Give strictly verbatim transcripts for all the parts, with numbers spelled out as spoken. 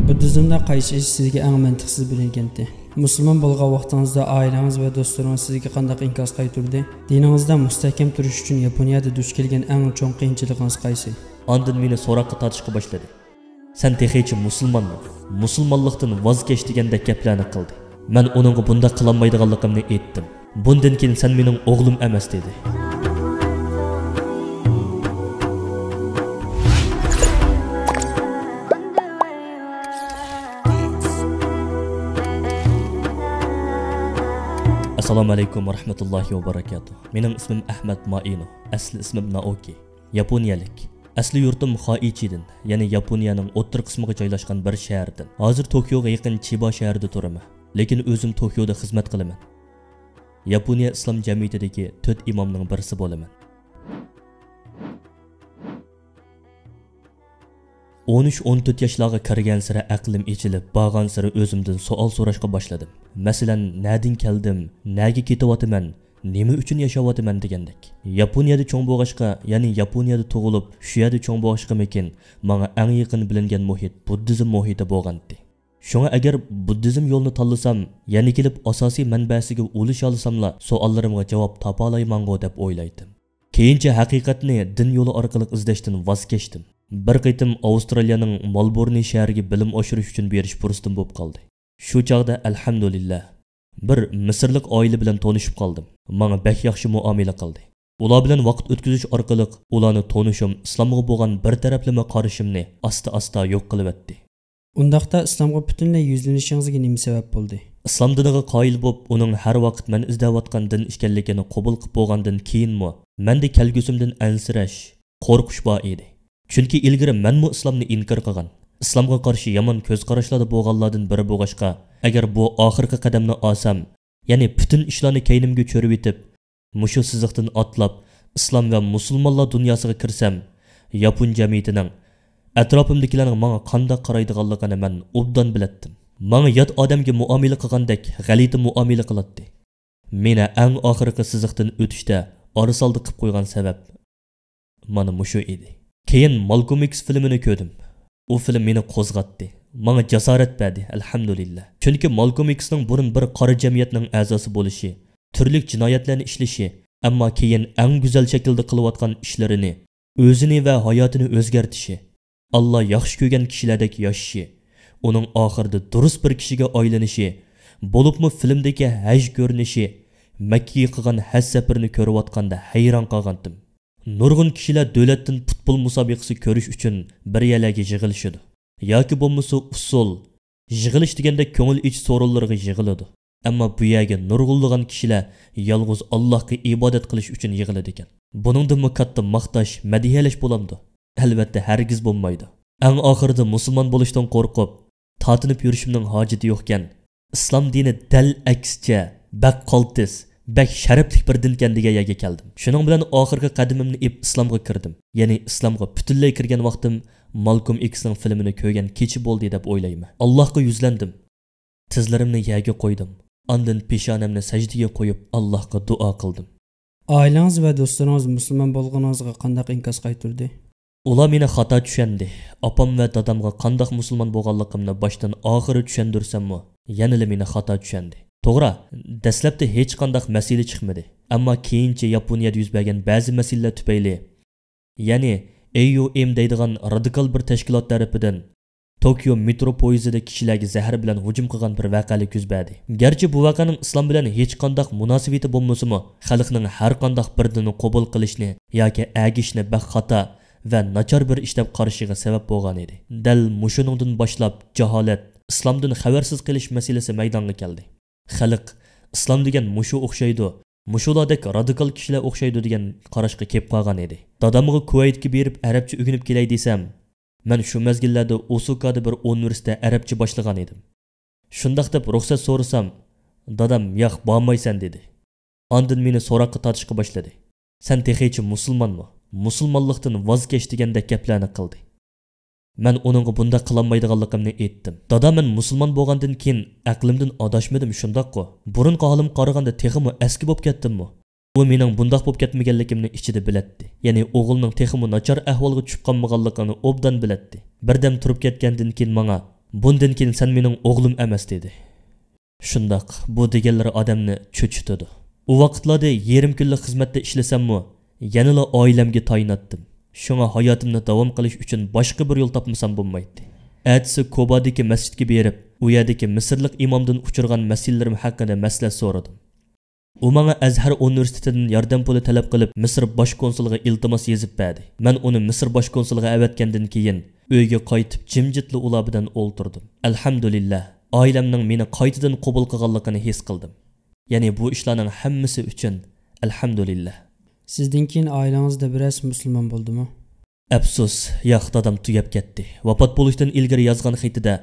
بۇددىزمدا قايسى ئىش سىزگە ئەڭ مەنتىقسىز بىلىنگەنتى؟ مۇسۇلمان بولغان ۋاقتىڭىزدا ئائىلىڭىز ۋە دوستلىرىڭىز سىزگە قانداق ئىنكاس قايتۇردى؟ دىنىڭىزدا مۇستەھكەم تۇرۇش ئۈچۈن ياپونىيەدە دۇچ كەلگەن ئەڭ چوڭ قىيىنچىلىقىڭىز قايسى؟ ئاندىن مېنى سوراققا تارتىشقا باشلىدى. سەن تېخىچە مۇسۇلمانمۇ؟ مۇسۇلمانلىقتىن ۋاز كەچ دېگەندەك گەپلەرنى قىلدى. مەن ئۇنىڭغا بۇنداق قىلالمايدىغانلىقىمنى ئېيتتىم. بۇندىن كېيىن سەن مېنىڭ ئوغلۇم ئەمەس، دېدى. ئەسسالامۇ ئەلەيكۇم ۋە رەھمەتۇللاھى ۋە بەرەكاتۇھ. مېنىڭ ئىسمىم ئەھمەد مائىنو. ئەسلى ئىسمىم نائوكى. ياپونىيەلىك. ئەسلى يۇرتۇم خائىچىدىن، يەنى ياپونىيەنىڭ ئوتتۇرا قىسمىغا جايلاشقان بىر شەھەردىن. ھازىر توكيوغا يېقىن چىبا شەھىرىدە تۇرىمەن. لېكىن ئۆزۈم توكيودا خىزمەت قىلىمەن. ياپونىيە ئىسلام جەمئىيىتىدىكى تۆت ئىمامنىڭ بىرسى بولىمەن. ئون ئۈچ، ئون تۆت ياشلارغا كىرگەنسېرى ئەقلىم ئېچىلىپ، بارغانسېرى ئۆزۈمدىن سوئال سوراشقا باشلىدىم. مەسىلەن، نەدىن كەلدىم، نەگە كېتىۋاتىمەن، نېمە ئۈچۈن ياشاۋاتىمەن دېگەندەك. ياپونىيەدە چوڭ بولغاچقا، يەنى ياپونىيەدە تۇغۇلۇپ، شۇ يەردە چوڭ بولغاچقىمىكىن، ماڭا ئەڭ يېقىن بىلىنگەن مۇھىت بۇددىزم مۇھىتى بولغانىدى. شۇڭا ئەگەر بۇددىزم يولىنى تاللىسام، يەنە كېلىپ ئاساسىي مەنبەسىگە ئۇلىشالىساملا، سوئاللىرىمغا جاۋاب تاپالايمەنغۇ دەپ ئويلايتتىم. كېيىنچە ھەقىقەتنى دىن يولى ئارقىلىق ئىزدەشتىن ۋاز كەچتىم. بىر قېتىم ئاۋسترالىيەنىڭ مالبورنى شەھىرىگە بىلىم ئاشۇرۇش ئۈچۈن بېرىش پۇرسىتىم بولۇپ قالدى. شۇ چاغدا، ئەلھەمدۇلىللا، بىر مىسىرلىق ئائىلە بىلەن تونۇشۇپ قالدىم. ماڭا بەك ياخشى مۇئامىلە قىلدى. ئۇلار بىلەن ۋاقىت ئۆتكۈزۈش ئارقىلىق ئۇلارنى تونۇشۇم ئىسلامغا بولغان بىر تەرەپلىمە قارىشىمنى ئاستا-ئاستا يوق قىلىۋەتتى. ئۇنداقتا ئىسلامغا پۈتۈنلەي يۈزلىنىشىڭىزگە نېمە سەۋەب بولدى؟ ئىسلام دىنىغا قايىل بولۇپ، ئۇنىڭ ھەر ۋاقىت مەن ئىزدەۋاتقان دىن ئىكەنلىكىنى قوبۇل قىلىپ بولغاندىن كېيىنمۇ، مەندە كەلگۈسۈمدىن ئەنسىرەش، قورقۇش بار ئىدى. چۈنكى ئىلگىرى مەنمۇ ئىسلامنى ئىنكار قىلغان، ئىسلامغا قارشى يامان كۆز قاراشلاردا بولغانلاردىن بىرى بولغاچقا، ئەگەر بۇ ئاخىرقى قەدەمنى ئالسام، يەنى پۈتۈن ئىشلارنى كەينىمگە چۆرۈۋېتىپ، مۇشۇ سىزىقتىن ئاتلاپ، ئىسلام ۋە مۇسۇلمانلار دۇنياسىغا كىرسەم، ياپون جەمئىيىتىنىڭ، ئەتراپىمدىكىلەرنىڭ ماڭا قانداق قارايدىغانلىقىنى مەن ئوبدان بىلەتتىم. ماڭا يات ئادەمگە مۇئامىلە قىلغاندەك غەلىتە مۇئامىلە قىلاتتى. مېنى ئەڭ ئاخىرقى سىزىقتىن ئۆتۈشتە ئارىسالدى قىپ قويغان سەۋەب مانا مۇشۇ ئىدى. كېيىن مالكوم ئىكس فىلىمىنى كۆردۈم. ئۇ فىلىم مېنى قوزغاتتى. ماڭا جاسارەت بەردى، ئەلھەمدۇلىللا. چۈنكى مالكوم ئىكسنىڭ بۇرۇن بىر قارا جەمئىيەتنىڭ ئەزاسى بولۇشى، تۈرلۈك جىنايەتلەرنى ئىشلىشى، ئەمما كېيىن ئەڭ گۈزەل شەكىلدە قىلىۋاتقان ئىشلىرىنى، ئۆزىنى ۋە ھاياتىنى ئۆزگەرتىشى، ئاللا ياخشى كۆرگەن كىشىلەردەك ياشىشى، ئۇنىڭ ئاخىرىدا دۇرۇس بىر كىشىگە ئايلىنىشى، بولۇپمۇ فىلىمدىكى ھەج كۆرۈنۈشى، مەككىگە قىلغان ھەج سەپىرىنى كۆرۈۋاتقاندا ھەيران قالغانتىم. نۇرغۇن كىشىلەر دۆلەتتىن پۇتبول مۇسابىقىسى كۆرۈش ئۈچۈن بىر يەرلەرگە يىغىلىشىدۇ. ياكى بولمىسا ئۇسسۇل، يىغىلىش دېگەندەك كۆڭۈل ئېچىش سورۇنلىرىغا يىغىلىدۇ. ئەمما بۇ يەرگە نۇرغۇنلىغان كىشىلەر يالغۇز ئاللاھقا ئىبادەت قىلىش ئۈچۈن يىغىلىدىكەن. بۇنىڭدىنمۇ كاتتا ماختاش، مەدھىيەلەش بولامدۇ؟ ئەلۋەتتە، ھەرگىز بولمايدۇ. ئەڭ ئاخىرىدا مۇسۇلمان بولۇشتىن قورقۇپ، تارتىنىپ يۈرۈشۈمنىڭ ھاجىتى يوقكەن، ئىسلام دىنى دەل ئەكسىچە، بەك قالتىس، بەك شەرەپلىك بىر دىنكەن دېگەن يەرگە كەلدىم. شۇنىڭ بىلەن ئاخىرقى قەدىمىمنى ئېپ ئىسلامغا كىردىم. يەنى ئىسلامغا پۈتۈنلەي كىرگەن ۋاقتىم مالكوم ئىكسنىڭ فىلىمىنى كۆرگەن كېچە بولدى دەپ ئويلايمەن. ئاللاھقا يۈزلەندىم. تىزلىرىمنى يەرگە قويدۇم. ئاندىن پېشانەمنى سەجدىگە قويۇپ، ئاللاھقا دۇئا قىلدىم. ئائىلىڭىز ۋە دوستلىرىڭىز مۇسۇلمان بولغىنىڭىزغا قانداق ئىنكاس قايتۇردى؟ ئۇلار مېنى خاتا چۈشەندى. ئاپام ۋە دادامغا قانداق مۇسۇلمان بولغانلىقىمنى باشتىن ئاخىرى چۈشەندۈرسەممۇ، يەنىلا مېنى خاتا چۈشەندى. توغرا، دەسلەپتە ھېچقانداق مەسىلە چىقمىدى. ئەمما كېيىنچە ياپونىيەدە يۈز بەرگەن بەزى مەسىلىلەر تۈپەيلى، يەنى ئەي يۇ ئېم دەيدىغان رادىكال بىر تەشكىلات تەرىپىدىن توكيو مېترو پويىزىدا كىشىلەرگە زەھەر بىلەن ھۇجۇم قىلغان بىر ۋەقەلىك يۈز بەردى. گەرچە بۇ ۋەقەنىڭ ئىسلام بىلەن ھېچقانداق مۇناسىۋىتى بولمىسىمۇ، خەلقنىڭ ھەرقانداق بىر دىننى قوبۇل قىلىشنى ياكى ئەگىشىشنى بەك خاتا ۋە ناچار بىر ئىش دەپ قارىشىغا سەۋەب بولغان ئىدى. دەل مۇشۇنىڭدىن باشلاپ جاھالەت، ئىسلامدىن خەۋەرسىز قېلىش مەسىلىسى مەيدانغا كەلدى. خەلق ئىسلام دېگەن مۇشۇ ئوخشايدۇ، مۇشۇلاردەك رادىكال كىشىلەر ئوخشايدۇ دېگەن قاراشقا كېلىپ قالغان ئىدى. دادامغا كۇۋەيتكە بېرىپ ئەرەبچە ئۆگىنىپ كېلەي دېسەم، مەن شۇ مەزگىللەردە ئوساكادا بىر ئۇنىۋېرسىتېتتا ئەرەبچە باشلىغان ئىدىم. شۇنداق دەپ رۇخسەت سورىسام، دادام ياق، بارمايسەن دېدى. ئاندىن مېنى سوراققا تارتىشقا باشلىدى. سەن تېخىچە مۇسۇلمانمۇ؟ مۇسۇلمانلىقتىن ۋاز كەچ دېگەندەك گەپلەرنى قىلدى. مەن ئۇنىڭغا بۇنداق قىلالمايدىغانلىقىمنى ئېيتتىم. دادا، مەن مۇسۇلمان بولغاندىن كېيىن ئەقلىمدىن ئاداشمىدىم، شۇنداققۇ؟ بۇرۇنقى ھالىمغا قارىغاندا تېخىمۇ ئەسكى بولۇپ كەتتىممۇ؟ ئۇ مېنىڭ بۇنداق بولۇپ كەتمىگەنلىكىمنى ئىچىدە بىلەتتى. يەنى ئوغلىنىڭ تېخىمۇ ناچار ئەھۋالغا چۈشۈپ قالمىغانلىقىنى ئوبدان بىلەتتى. بىردەم تۇرۇپ كەتكەندىن كېيىن ماڭا، بۇندىن كېيىن سەن مېنىڭ ئوغلۇم ئەمەس، دېدى. شۇنداق، بۇ دېگەنلىرى ئادەمنى چۆچۈتىدۇ. ئۇ ۋاقىتلاردا يېرىم كۈنلۈك خىزمەتتە ئىشلىسەممۇ، يەنىلا ئائىلەمگە تايىناتتىم. شۇڭا ھاياتىمنى داۋام قىلىش ئۈچۈن باشقا بىر يول تاپمىسام بولمايتتى. ئەتىسى كوبادىكى مەسچىتكە بېرىپ، ئۇ يەردىكى مىسىرلىق ئىمامدىن ئۇچرىغان مەسىلىلىرىم ھەققىدە مەسلىھەت سورىدىم. ئۇ ماڭا ئەزھەر ئۇنىۋېرسىتېتىدىن ياردەم پۇلى تەلەپ قىلىپ، مىسىر باش كونسۇلىغا ئىلتىماس يېزىپ بەردى. مەن ئۇنى مىسىر باش كونسۇلىغا ئەۋەتكەندىن كېيىن، ئۆيگە قايتىپ، جىمجىتلا ئۇلار بىلەن ئولتۇردۇم. ئەلھەمدۇلىللا، ئائىلەمنىڭ مېنى قايتىدىن قوبۇل قىلغانلىقىنى ھېس قىلدىم. يەنى بۇ ئىشلارنىڭ ھەممىسى ئۈچۈن ئەلھەمدۇلىللا. سىزدىن كېيىن ئائىلىڭىزدە بىرەرسى مۇسۇلمان بولدىمۇ؟ ئەپسۇس، ياق، دادام تۈگەپ كەتتى. ۋاپات بولۇشتىن ئىلگىرى يازغان خېتىدە،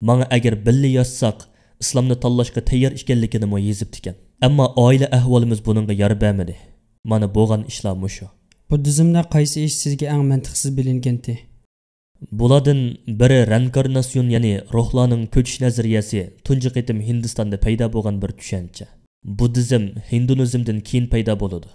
ماڭا ئەگەر بىللە ياشىساق، ئىسلامنى تاللاشقا تەييار ئىكەنلىكىنىمۇ يېزىپتىكەن. ئەمما ئائىلە ئەھۋالىمىز بۇنىڭغا يار بەرمىدى. مانا بولغان ئىشلار مۇشۇ. بۇددىزمدا قايسى ئىش سىزگە ئەڭ مەنتىقسىز بىلىنگەنتى؟ بۇلاردىن بىرى رېئىنكارناتسىيون، يەنى روھلارنىڭ كۆچۈش نەزەرىيەسى تۇنجى قېتىم ھىندىستاندا پەيدا بولغان بىر چۈشەنچە. بۇددىزم ھىندۇنىزمدىن كېيىن پەيدا بولىدۇ.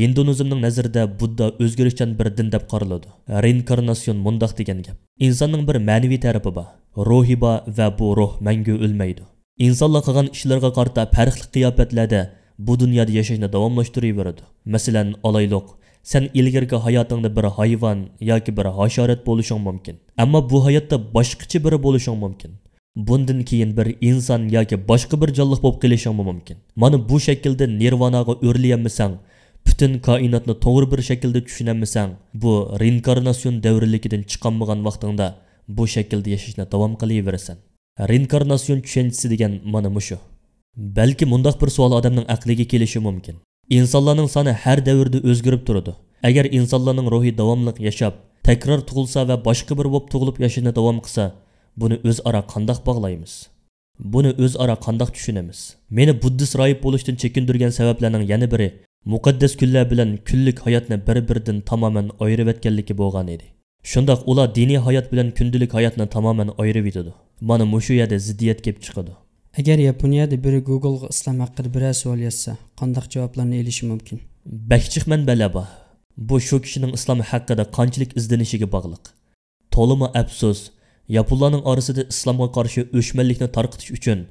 ھىندۇنىزمنىڭ نەزىرىدە بۇددا ئۆزگىرىشچان بىر دىن دەپ قارىلىدۇ. رېئىنكارناتسىيون مۇنداق دېگەن گەپ. ئىنساننىڭ بىر مەنىۋى تەرىپى بار. روھى بار ۋە بۇ روھ مەڭگۈ ئۆلمەيدۇ. ئىنسانلار قىلغان ئىشلىرىغا قارىتا پەرقلىق قىياپەتلەردە بۇ دۇنيادا ياشاشنى داۋاملاشتۇرۇۋېرىدۇ. مەسىلەن، ئالايلۇق، سەن ئىلگىرىكى ھاياتىڭدا بىر ھايۋان ياكى بىر ھاشارات بولۇشۇڭ مۇمكىن. ئەمما بۇ ھاياتتا باشقىچە بىرى بولۇشۇڭ مۇمكىن. بۇندىن كېيىن بىر ئىنسان ياكى باشقا بىر جانلىق بولۇپ قېلىشىڭمۇ مۇمكىن. مانا بۇ شەكىلدە نىرۋاناغا ئۆرلىيەلمىسەڭ، پۈتۈن كائىناتنى توغرا بىر شەكىلدە چۈشىنەلمىسەڭ، بۇ رېئىنكارناتسىيون دەۋرىيلىكىدىن چىقالمىغان ۋاقتىڭدا بۇ شەكىلدە ياشاشنى داۋام قىلىۋېرىسەن. رېئىنكارناتسىيون چۈشەنچىسى دېگەن مانا مۇشۇ. بەلكى مۇنداق بىر سوئال ئادەمنىڭ ئەقلىگە كېلىشى مۇمكىن. ئىنسانلارنىڭ سانى ھەر دەۋردە ئۆزگىرىپ تۇرىدۇ. ئەگەر ئىنسانلارنىڭ روھى داۋاملىق ياشاپ، تەكرار تۇغۇلسا ۋە باشقا بىر بولۇپ تۇغۇلۇپ ياشاشنى داۋام قىلسا، بۇنى ئۆزئارا قانداق باغلايمىز؟ بۇنى ئۆزئارا قانداق چۈشىنىمىز؟ مېنى بۇددىست راھىب بولۇشتىن چېكىندۈرگەن سەۋەبلەرنىڭ يەنە بىرى، مۇقەددەس كۈنلەر بىلەن كۈنلۈك ھاياتنى بىر-بىرىدىن تامامەن ئايرىۋەتكەنلىكى بولغان ئىدى. شۇنداق، ئۇلار دىنىي ھايات بىلەن كۈندىلىك ھاياتنى تامامەن ئايرىۋېتىدۇ. مانا مۇشۇ يەردە زىددىيەت كېلىپ چىقىدۇ. ئەگەر ياپونىيەدە بىرى گوگولغا ئىسلام ھەققىدە بىرەر سوئال يازسا، قانداق جاۋابلارنى ئېلىشى مۇمكىن؟ بەك جىق مەنبەلەر بار. بۇ شۇ كىشىنىڭ ئىسلام ھەققىدە قانچىلىك ئىزدىنىشىگە باغلىق. تولىمۇ ئەپسۇس، ياپونلارنىڭ ئارىسىدا ئىسلامغا قارشى ئۆچمەنلىكنى تارقىتىش ئۈچۈن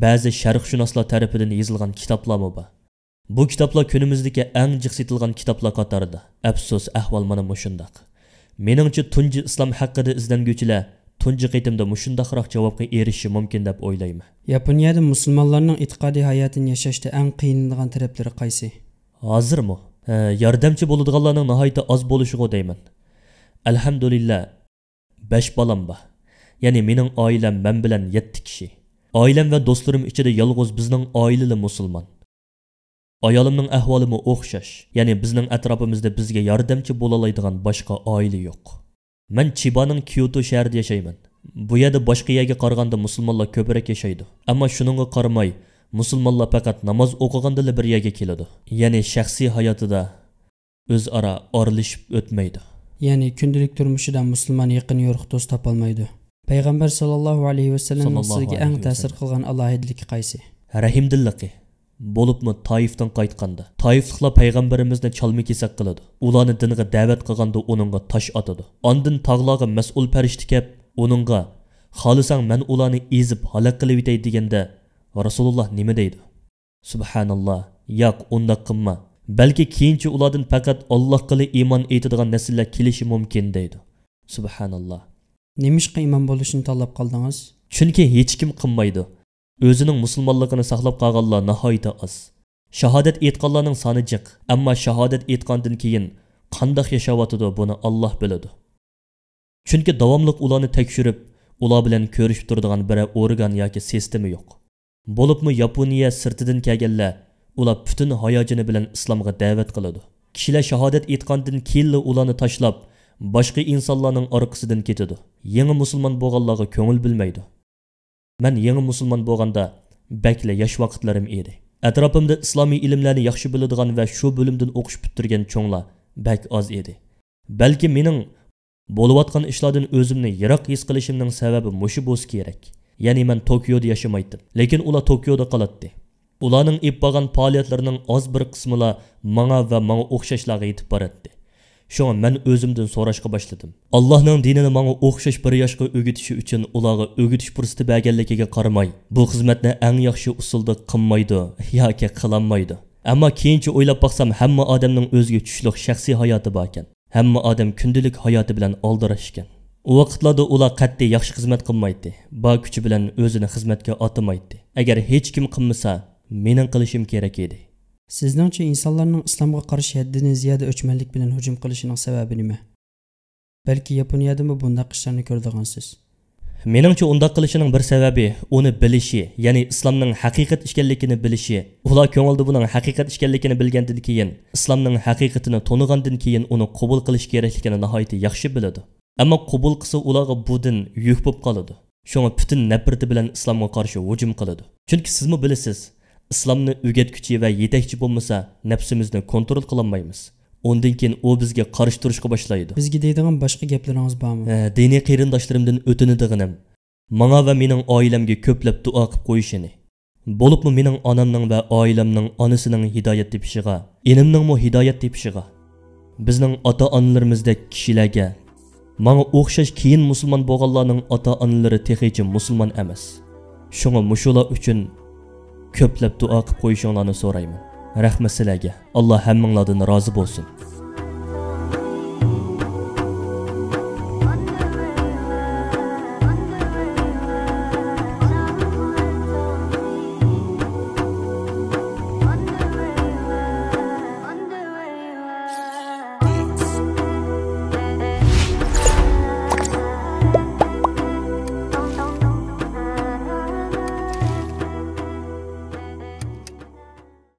بەزى شەرقشۇناسلار تەرىپىدىن يېزىلغان كىتابلارمۇ بار. بۇ كىتابلار كۈنىمىزدىكى ئەڭ جىق سېتىلغان كىتابلار قاتارىدا. ئەپسۇس، ئەھۋال مانا مۇشۇنداق. مېنىڭچە، تۇنجى ئىسلام ھەققىدە ئىزدەنگۈچىلەر تۇنجى قېتىمدا مۇشۇنداقراق جاۋابقا ئېرىشىشى مۇمكىن دەپ ئويلايمەن. ياپونىيەدە مۇسۇلمانلارنىڭ ئېتىقادىي ھاياتىنى ياشاشتا ئەڭ قىينىلىدىغان تەرەپلىرى قايسى؟ ھازىرمۇ؟ ھە، ياردەمچى بولىدىغانلارنىڭ ناھايىتى ئاز بولۇشىغۇ دەيمەن. ئەلھەمدۇلىللا، بەش بالام بار. يەنى مېنىڭ ئائىلەم مەن بىلەن يەتتە كىشى. ئائىلەم ۋە دوستلىرىم ئىچىدە يالغۇز بىزنىڭ ئائىلىلا مۇسۇلمان. ئايالىمنىڭ ئەھۋالىمۇ ئوخشاش. يەنى بىزنىڭ ئەتراپىمىزدا بىزگە ياردەمچى بولالايدىغان باشقا ئائىلە يوق. مەن چىبانىڭ كيوتو شەھىرىدە ياشايمەن. بۇ يەردە باشقا يەرگە قارىغاندا مۇسۇلمانلار كۆپرەك ياشايدۇ. ئەمما شۇنىڭغا قارىماي، مۇسۇلمانلار پەقەت ناماز ئوقۇغاندىلا بىر يەرگە كېلىدۇ. يەنى شەخسىي ھاياتىدا ئۆزئارا ئارىلىشىپ ئۆتمەيدۇ. يەنى كۈندىلىك تۇرمۇشىدا مۇسۇلمان يېقىن يورۇق دوست تاپالمايدۇ. پەيغەمبەر ساللاللاھۇ ئەلەيھى ۋەسەللەمنىڭ ساللاللاھۇ سىزگە ئەڭ ئەلەيھى تەسىر ۋەسەللەم. قىلغان ئالاھىدىلىكى قايسى؟ رەھىمدىللىقى. بولۇپمۇ تائىفتىن قايتقاندا. تائىفلىقلار پەيغەمبىرىمىزنى چالما-كېسەك قىلىدۇ. ئۇلارنى دىنغا دەۋەت قىلغاندا ئۇنىڭغا تاش ئاتىدۇ. ئاندىن تاغلارغا مەسئۇل پەرىشتە كەپ، ئۇنىڭغا، «خالىساڭ مەن ئۇلارنى ئېزىپ ھالاك قىلىۋېتەي» دېگەندە، رەسۇلۇللا نېمە دەيدۇ؟ سۇبھاناللا، ياق، ئۇنداق قىلما. بەلكى كېيىنچە ئۇلاردىن پەقەت ئاللاھقىلا ئىمان ئېيتىدىغان نەسىللەر كېلىشى مۇمكىن، دەيدۇ. سۇبھاناللا. نېمىشقا ئىمام بولۇشنى تاللاپ قالدىڭىز؟ چۈنكى ھېچكىم قىلمايدۇ. ئۆزىنىڭ مۇسۇلمانلىقىنى ساقلاپ قالغانلار ناھايىتى ئاز. شاھادەت ئېيتقانلارنىڭ سانى جىق، ئەمما شاھادەت ئېيتقاندىن كېيىن قانداق ياشاۋاتىدۇ، بۇنى ئاللاھ بىلىدۇ. چۈنكى داۋاملىق ئۇلارنى تەكشۈرۈپ، ئۇلار بىلەن كۆرۈشۈپ تۇرىدىغان بىرەر ئورگان ياكى سىستېما يوق. بولۇپمۇ ياپونىيە سىرتىدىن كەلگەنلەر، ئۇلار پۈتۈن ھاياجىنى بىلەن ئىسلامغا دەۋەت قىلىدۇ. كىشىلەر شاھادەت ئېيتقاندىن كېيىنلا ئۇلارنى تاشلاپ، باشقا ئىنسانلارنىڭ ئارقىسىدىن كېتىدۇ. يېڭى مۇسۇلمان بولغانلارغا كۆڭۈل بۆلمەيدۇ. مەن يېڭى مۇسۇلمان بولغاندا بەكلا ياش ۋاقىتلىرىم ئىدى. ئەتراپىمدا ئىسلامىي ئىلىملەرنى ياخشى بىلىدىغان ۋە شۇ بۆلۈمدىن ئوقۇش پۈتتۈرگەن چوڭلار بەك ئاز ئىدى. بەلكى مېنىڭ بولۇۋاتقان ئىشلاردىن ئۆزۈمنى يىراق ھېس قىلىشىمنىڭ سەۋەبى مۇشۇ بولسا كېرەك. يەنى مەن توكيودا ياشىمايتتىم، لېكىن ئۇلار توكيودا قالاتتى. ئۇلارنىڭ ئېلىپ بارغان پائالىيەتلىرىنىڭ ئاز بىر قىسمىلا ماڭا ۋە ماڭا ئوخشاشلارغا يېتىپ باراتتى. شۇڭا مەن ئۆزۈمدىن سوراشقا باشلىدىم. ئاللاھنىڭ دىنىنى ماڭا ئوخشاش بىر ياشقا ئۆگىتىشى ئۈچۈن ئۇلارغا ئۆگىتىش پۇرسىتى بەرگەنلىكىگە قارىماي، بۇ خىزمەتنى ئەڭ ياخشى ئۇسۇلدا قىلمايدۇ ياكى قىلالمايدۇ. ئەمما كېيىنچە ئويلاپ باقسام، ھەممە ئادەمنىڭ ئۆزىگە چۈشلۈك شەخسىي ھاياتى باركەن. ھەممە ئادەم كۈندىلىك ھاياتى بىلەن ئالدىراش ئىكەن. ئۇ ۋاقىتلاردا ئۇلار قەتئىي ياخشى خىزمەت قىلمايتتى. بار كۈچى بىلەن ئۆزىنى خىزمەتكە ئاتىمايتتى. ئەگەر ھېچكىم قىلمىسا، مېنىڭ قىلىشىم كېرەك ئىدى. سىزنىڭچە ئىنسانلارنىڭ ئىسلامغا قارشى ھەددىدىن زىيادە ئۆچمەنلىك بىلەن ھۇجۇم قىلىشىنىڭ سەۋەبى نېمە؟ بەلكى ياپونىيەدىمۇ بۇنداق ئىشلارنى كۆرىدىغانسىز. مېنىڭچە ئۇنداق قىلىشىنىڭ بىر سەۋەبى ئۇنى بىلىشى، يەنى ئىسلامنىڭ ھەقىقەت ئىكەنلىكىنى بىلىشى. ئۇلار كۆڭلىدە بۇنىڭ ھەقىقەت ئىكەنلىكىنى بىلگەندىن كېيىن، ئىسلامنىڭ ھەقىقىتىنى تونۇغاندىن كېيىن ئۇنى قوبۇل قىلىش كېرەكلىكىنى ناھايىتى ياخشى بىلىدۇ. ئەمما قوبۇل قىلسا ئۇلارغا بۇ دىن يۈك بولۇپ قالىدۇ. شۇڭا پۈتۈن نەپرىتى بىلەن ئىسلامغا قارشى ھۇجۇم قىلىدۇ. چۈنكى سىزمۇ بىلىسىز، ئىسلامنى ئۆگەتكۈچى ۋە يېتەكچى بولمىسا، نەپسىمىزنى كونترول قىلالمايمىز. ئۇندىن كېيىن ئۇ بىزگە قارشى تۇرۇشقا باشلايدۇ. بىزگە دەيدىغان باشقا گەپلىرىڭىز بارمۇ؟ ھە، دىنىي قېرىنداشلىرىمدىن ئۆتۈنىدىغىنىم، ماڭا ۋە مېنىڭ ئائىلەمگە كۆپلەپ دۇئا قىلىپ قويۇشىنى. بولۇپمۇ مېنىڭ ئانامنىڭ ۋە ئائىلەمنىڭ ئانىسىنىڭ ھىدايەت تېپىشىغا، ئىنىمنىڭمۇ ھىدايەت تېپىشىغا. بىزنىڭ ئاتا-ئانىلىرىمىزدەك كىشىلەرگە، ماڭا ئوخشاش كېيىن مۇسۇلمان بولغانلارنىڭ ئاتا-ئانىلىرى تېخىچە مۇسۇلمان ئەمەس. شۇڭا مۇشۇلار ئۈچۈن كۆپلەپ دۇئا قىلىپ قويۇشۇڭلارنى سورايمەن. رەھمەت سىلەرگە. ئاللا ھەممىڭلاردىن رازى بولسۇن.